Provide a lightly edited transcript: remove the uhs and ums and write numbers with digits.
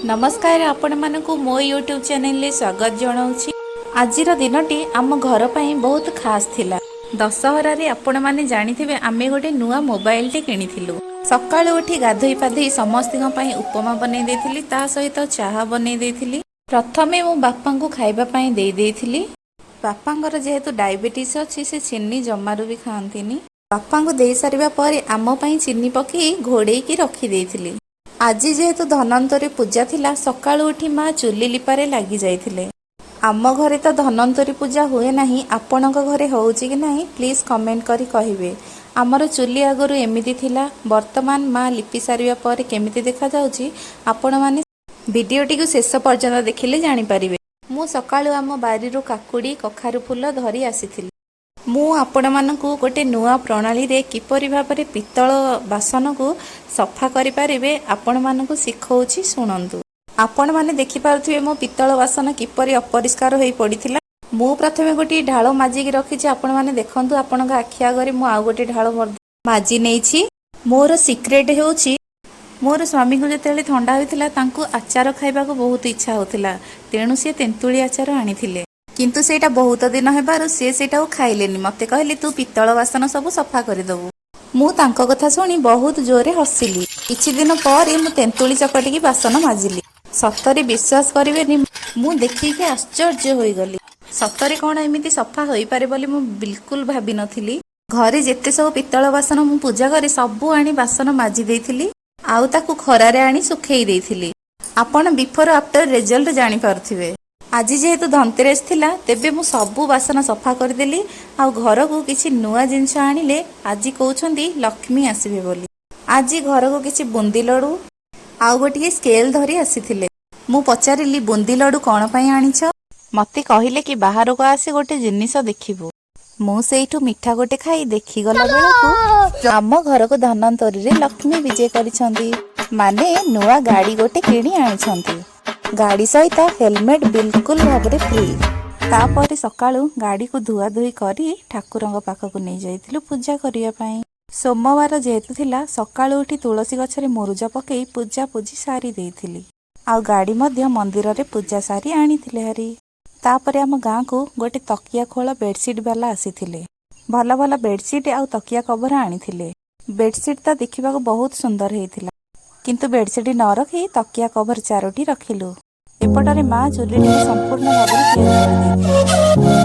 ନମସ୍କାର, ଆପଣମାନଙ୍କୁ ମୋ ୟୁଟ୍ୟୁବ୍ ଚ୍ୟାନେଲରେ ସ୍ୱାଗତ ଜଣାଉଛି। ଆଜିର ଦିନଟି ଆମ ଘର ପାଇଁ ବହୁତ ଖାସ୍ ଥିଲା। ଦଶହରାରେ ଆପଣମାନେ ଜାଣିଥିବେ, ଆମେ ଗୋଟେ ନୂଆ ମୋବାଇଲଟେ କିଣିଥିଲୁ। ସକାଳୁ ଉଠି ଗାଧୋଇ ପାଧୋଇ ସମସ୍ତଙ୍କ ପାଇଁ ଉପମା ବନେଇ ଦେଇଥିଲି, ତା ସହିତ ଚାହା ବନେଇ ଦେଇଥିଲି। ପ୍ରଥମେ ମୁଁ ବାପାଙ୍କୁ ଖାଇବା ପାଇଁ ଦେଇ ଦେଇଥିଲି। ବାପାଙ୍କର ଯେହେତୁ ଡାଇବେଟିସ୍ ଅଛି, ସେ ଚିନି ଜମାରୁ ବି ଖାଆନ୍ତିନି। ବାପାଙ୍କୁ ଦେଇସାରିବା ପରେ ଆମ ପାଇଁ ଚିନି ପକେଇ ଘୋଡ଼େଇକି ରଖିଦେଇଥିଲି। ଆଜି ଯେହେତୁ ଧନ୍ୱନ୍ତରୀ ପୂଜା ଥିଲା, ସକାଳୁ ଉଠି ମା ଚୁଲି ଲିପାରେ ଲାଗି ଯାଇଥିଲେ। ଆମ ଘରେ ତ ଧନ୍ୱନ୍ତରୀ ପୂଜା ହୁଏ ନାହିଁ। ଆପଣଙ୍କ ଘରେ ହେଉଛି କି ନାହିଁ, ପ୍ଲିଜ୍ କମେଣ୍ଟ କରି କହିବେ। ଆମର ଚୁଲି ଆଗରୁ ଏମିତି ଥିଲା। ବର୍ତ୍ତମାନ ମା ଲିପି ସାରିବା ପରେ କେମିତି ଦେଖାଯାଉଛି, ଆପଣମାନେ ଭିଡ଼ିଓଟିକୁ ଶେଷ ପର୍ଯ୍ୟନ୍ତ ଦେଖିଲେ ଜାଣିପାରିବେ। ମୁଁ ସକାଳୁ ଆମ ବାରିରୁ କାକୁଡ଼ି, କଖାରୁ ଫୁଲ ଧରି ଆସିଥିଲି। ମୁଁ ଆପଣମାନଙ୍କୁ ଗୋଟେ ନୂଆ ପ୍ରଣାଳୀରେ କିପରି ଭାବରେ ପିତ୍ତଳ ବାସନକୁ ସଫା କରିପାରିବେ, ଆପଣମାନଙ୍କୁ ଶିଖଉଛି, ଶୁଣନ୍ତୁ। ଆପଣମାନେ ଦେଖିପାରୁଥିବେ, ମୋ ପିତ୍ତଳ ବାସନ କିପରି ଅପରିଷ୍କାର ହୋଇ ପଡ଼ିଥିଲା। ମୁଁ ପ୍ରଥମେ ଗୋଟିଏ ଢାଳ ମାଜିକି ରଖିଛି। ଆପଣମାନେ ଦେଖନ୍ତୁ, ଆପଣଙ୍କ ଆଖି ଆଗରେ ମୁଁ ଆଉ ଗୋଟିଏ ଢାଳ ମଧ୍ୟ ମାଜି ନେଇଛି। ମୋର ସିକ୍ରେଟ୍ ହେଉଛି, ମୋର ସ୍ୱାମୀଙ୍କୁ ଯେତେବେଳେ ଥଣ୍ଡା ହୋଇଥିଲା, ତାଙ୍କୁ ଆଚାର ଖାଇବାକୁ ବହୁତ ଇଚ୍ଛା ହେଉଥିଲା। ତେଣୁ ସିଏ ତେନ୍ତୁଳି ଆଚାର ଆଣିଥିଲେ। କିନ୍ତୁ ସେଇଟା ବହୁତ ଦିନ ହେବାରୁ ସିଏ ସେଇଟାକୁ ଖାଇଲେନି। ମତେ କହିଲେ, "ତୁ ପିତ୍ତଳ ବାସନ ସବୁ ସଫା କରିଦେବୁ।" ମୁଁ ତାଙ୍କ କଥା ଶୁଣି ବହୁତ ଜୋରେ ହସିଲି। କିଛି ଦିନ ପରେ ମୁଁ ତେନ୍ତୁଳି ଚକଟିକି ବାସନ ମାଜିଲି। ସତରେ ବିଶ୍ୱାସ କରିବେନି, ମୁଁ ଦେଖିକି ଆଶ୍ଚର୍ଯ୍ୟ ହୋଇଗଲି। ସତରେ କ'ଣ ଏମିତି ସଫା ହୋଇପାରେ ବୋଲି ମୁଁ ବିଲକୁଲ ଭାବିନଥିଲି। ଘରେ ଯେତେ ସବୁ ପିତ୍ତଳ ବାସନ ମୁଁ ପୂଜା କରେ, ସବୁ ଆଣି ବାସନ ମାଜି ଦେଇଥିଲି ଆଉ ତାକୁ ଖରାରେ ଆଣି ଶୁଖେଇ ଦେଇଥିଲି। ଆପଣ ବିଫୋର ଆଫ୍ଟର ରେଜଲ୍ଟ ଜାଣିପାରୁଥିବେ। ଆଜି ଯେହେତୁ ଧନତେରସ ଥିଲା, ତେବେ ମୁଁ ସବୁ ବାସନ ସଫା କରିଦେଲି। ଆଉ ଘରକୁ କିଛି ନୂଆ ଜିନିଷ ଆଣିଲେ ଆଜି କହୁଛନ୍ତି ଲକ୍ଷ୍ମୀ ଆସିବେ ବୋଲି। ଆଜି ଘରକୁ କିଛି ବୁନ୍ଦି ଲଡ଼ୁ ଆଉ ଗୋଟିଏ ସ୍କେଲ ଧରି ଆସିଥିଲେ। ମୁଁ ପଚାରିଲି, "ବୁନ୍ଦି ଲଡ଼ୁ କ'ଣ ପାଇଁ ଆଣିଛ?" ମତେ କହିଲେ କି, "ବାହାରକୁ ଆସି ଗୋଟେ ଜିନିଷ ଦେଖିବୁ।" ମୁଁ ସେଇଠୁ ମିଠା ଗୋଟେ ଖାଇ ଦେଖିଗଲା ବେଳକୁ ଆମ ଘରକୁ ଧନ୍ୱନ୍ତରୀରେ ଲକ୍ଷ୍ମୀ ବିଜେ କରିଛନ୍ତି, ମାନେ ନୂଆ ଗାଡ଼ି ଗୋଟେ କିଣି ଆଣିଛନ୍ତି। ଗାଡ଼ି ସହିତ ହେଲମେଟ ବିଲକୁଲ ଭାବରେ ଫ୍ରି। ତାପରେ ସକାଳୁ ଗାଡ଼ିକୁ ଧୁଆ ଧୁଇ କରି ଠାକୁରଙ୍କ ପାଖକୁ ନେଇ ଯାଇଥିଲୁ ପୂଜା କରିବା ପାଇଁ। ସୋମବାର ଯେହେତୁ ଥିଲା, ସକାଳୁ ଉଠି ତୁଳସୀ ଗଛରେ ମୁରୁଜ ପକେଇ ପୂଜା ପୂଜି ସାରି ଦେଇଥିଲି। ଆଉ ଗାଡ଼ି ମଧ୍ୟ ମନ୍ଦିରରେ ପୂଜା ସାରି ଆଣିଥିଲେ ହାରି। ତାପରେ ଆମ ଗାଁକୁ ଗୋଟେ ତକିଆ ଖୋଳ ବେଡସିଟ୍ ବାଲା ଆସିଥିଲେ। ଭଲ ଭଲ ବେଡସିଟ୍ ଆଉ ତକିଆ କଭର ଆଣିଥିଲେ। ବେଡସିଟ୍ ତ ଦେଖିବାକୁ ବହୁତ ସୁନ୍ଦର ହେଇଥିଲା, କିନ୍ତୁ ବେଡସିଟ୍ ନ ରଖି ତକିଆ କଭର ଚାରୋଟି ରଖିଲୁ। ଏପଟରେ ମା ଚୁଲିଟିକୁ ସମ୍ପୂର୍ଣ୍ଣ ଭାବରେ ତିଆରି କରିଦେଇଥିଲେ।